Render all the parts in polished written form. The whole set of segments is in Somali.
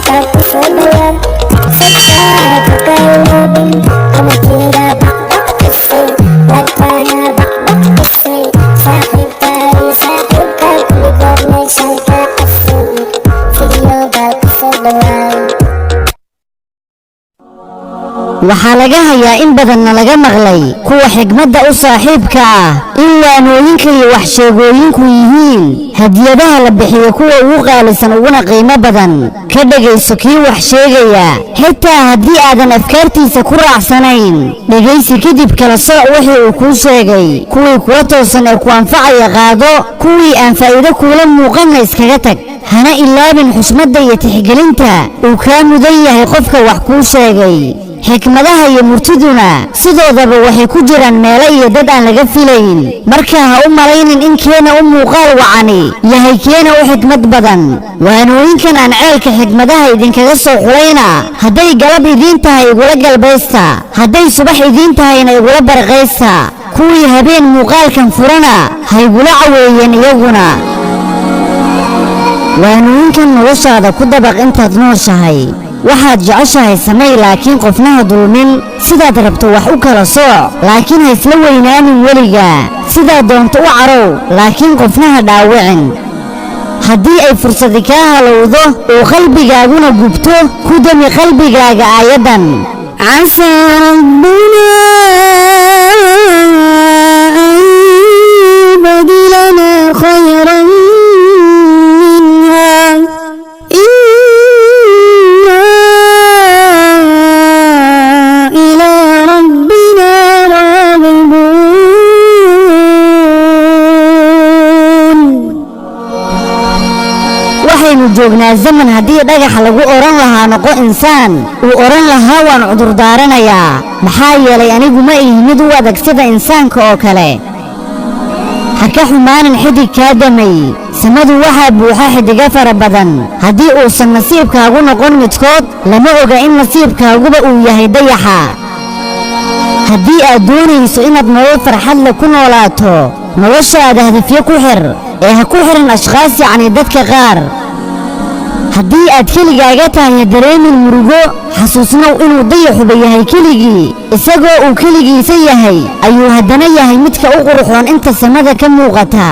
Kusoo dhawaad. Subscribe ha ka iloobin, comment-iga dhaqdhaq ku sii, like-tana dhaqdhaq ku sii, saaxiibka iyo saaxiibka kulligood meeshan ka codsi. Video-ga kusoo dhawaad. Waxaa laga hayaa in badanna laga maqlay kuwa xigmadda u saaxiibka ah in waanooyinka iyo waxsheegooyinku yihiin hadiyadaha la bixiyo kuwa ugu qaalisan uguna qiimo badan. Ka dhegayso kii wax sheegaya, xitaa haddii aadan afkaartiisa ku raacsanayn. Dhegaysi kadib kala sooc wixii uu kuu sheegay. Kuwii kula toosan ee ku anfacaya qaado, kuwii aan faa'iido kuula muuqanna iskaga tag. Hana ilaabin xushmadda iyo tixgelinta uu kaa mudan yahay qofka wax kuu sheegay. Xikmadaha iyo murtiduna sidoodaba waxay ku jiraan meelo iyo dad aan laga filayn. Markaa ha u malaynin in keena u muuqaal wacani yahay keena u xikmad badan. Waanooyinkan aan ceelka xikmadaha idinkaga soo xulayna, hadday galab idiin tahay igula galbaysta, hadday subax idiin tahayna igula barqaysta. Kuwii habeen muuqaalkan furana ha igula caweeyeen iyaguna. Waanooyinkan noloshaada ku dabaq intaad nooshahay. Waxaad jeceshahay samay, laakiin qofnaha dulmin. Sidaad rabto wax u kala sooc, laakiin ha isla weynaanin weliga. Sidaad doonto u carow, laakiin qofnaha dhaawicin. Haddii ay fursadi kaa halowdo oo qalbigaaguna gubto, ku dami qalbigaaga aayaddan: عسى ربنا أن يبدلنا خيرا منها، إنا إلى ربنا راغبون. Waxaynu joognaa zaman haddii dhagax lagu odhan lahaa "Noqo insaan," uu odhan lahaa "Waan cudurdaaranayaa, maxaa yeelay anigu ma ihi mid u adag sida insaanka oo kale." Ha ka xumaanin xidig kaa damay. Samadu waxaa buuxa xidigo fara badan. Haddii uusan nasiibkaagu noqon midkood, lama oga in nasiibkaaguba uu yahay dayaxa. Haddii aad doonayso inaad nolol farxad leh ku noolaato, noloshaada hadafyo ku xir ee ha ku xihan ashkhaas, yacni dadka qaar. Haddii aad keligaaga tahay, ha dareemin murugo. Xasuusnow inuu dayaxuba yahay keligii. Isagoo uu keligiisa yahay ayuu haddana yahay midka u qurxoon inta samada ka muuqata.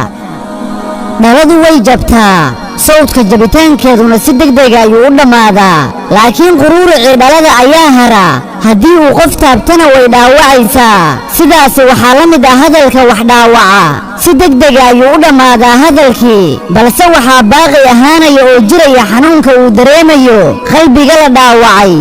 Dhaladu way jabtaa, sawdka jabitaankeeduna si degdega ayuu u dhammaadaa, laakiin quruuricii dhalada ayaa hara. Haddii uu qof taabtana way dhaawacaysaa. Sidaasi waxaa la mid ah hadalka wax dhaawaca. Si degdega ayuu u dhammaadaa hadalkii, balse waxaa baaqi ahaanaya oo jiraya xanuunka uu dareemayo qalbiga la dhaawacay.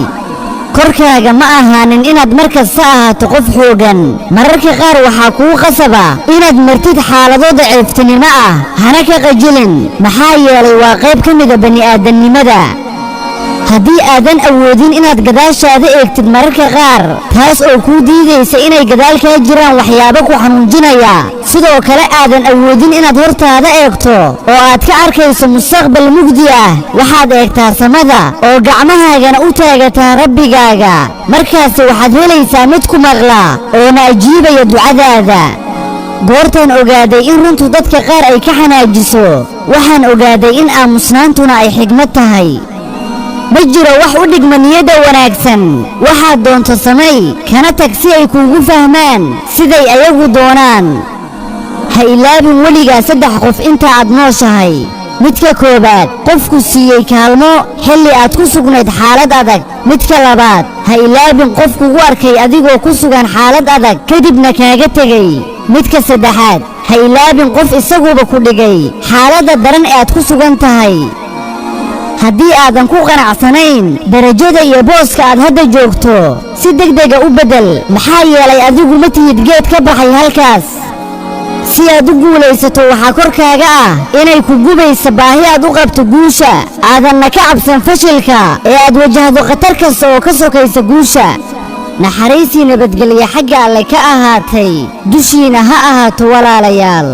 Korkaaga ma ahaanin inaad mar kasta ahaato qof xooggan. Mararka qaar waxaa kuu qasaba inaad martid xaalado daciiftinimo ah. Hana ka qajilin, maxaa yeelay waa qayb ka mida bani'aadannimada. Haddii aadan awoodin inaad gadaashaada eegtid mararka qaar, taas oo kuu diidaysa inay gadaal kaa jiraan waxyaabo ku xanuunjinaya, sidoo kale aadan awoodin inaad hortaada eegto oo aad ka arkayso mustaqbal mugdi ah, waxaad eegtaa samada oo gacmahaagana u taagataa Rabbigaaga. Markaasi waxaad helaysaa mid ku maqla oona ajiibaya ducadaada. Goortaan ogaaday in runtu dadka qaar ay ka xanaajiso, waxaan ogaaday in aamusnaantuna ay xigmad tahay. Ma jiro wax u dhigma niyadda wanaagsan. Waxaad doonto samay, kana tag si ay kuugu fahmaan siday ayagu doonaan. Ha ilaabin weligaa saddex qof inta aad nooshahay. Midka koowaad, qofku siiyey kaalmo xilli aad ku sugnayd xaalad adag. Midka labaad, ha ilaabin qof kugu arkay adigoo ku sugan xaalad adag, kadibna kaaga tegey. Midka saddexaad, ha ilaabin qof isaguba ku dhigay xaaladda daran ee aad ku sugan tahay. Haddii aadan ku qanacsanayn darajada iyo booska aad hadda joogto, si degdega u beddel, maxaa yeelay adigu ma tihid geed ka baxay halkaas. Si aad u guulaysato, waxaa korkaaga ah inay ku gubaysa baahi aad u qabto guusha, aadanna ka cabsan fashilka ee aad wajahdo khatar kasta oo ka sokaysa guusha. Naxariisii nabadgelye xagga Alle ka ahaatay dushiina ha ahaato, walaalayaal.